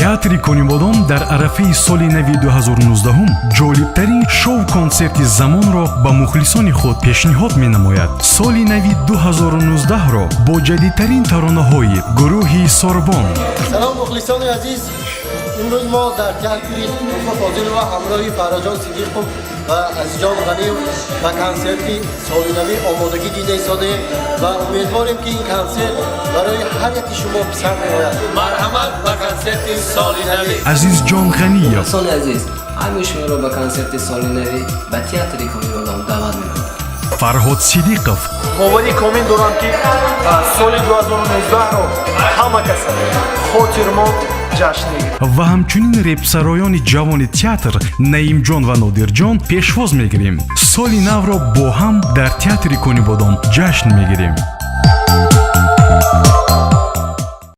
Театри Конибодом дар арафаи соли нави 2019 ҷолибтарин шоу-консерти замонро ба мухлисони худ пешниҳод менамояд. Соли нави 2019-ро бо ҷадидтарин таронаҳои гурӯҳи Сорбон. Салом, мухлисони азиз! Имрӯз мо дар театри Туҳфа Фозилова ҳамроҳи Фарҳодҷон Сидиқов ва Азизҷон Ғаниев ба консерти солинавӣ омодагӣ дида истодаем ва умедворем, ки ин консерт барои ҳар яки шумо писанд меояд. Марҳамат ба консерти соли навӣ! Азизҷон Ғаниев. Мухлисони азиз, ҳамаи шуморо ба консерти соли навӣ ба театри Конибодом даъват мекунам. Фарҳод Сидиқов. Боварӣ комил дорам, ки соли 2019-ро ҳама каса хотирмон ҷашн мегирад. Ва ҳамчунин репсароёни ҷавони театр Наимҷон ва Нодирҷон пешвоз мегирем. Соли навро бо ҳам дар театри Конибодом ҷашн мегирем.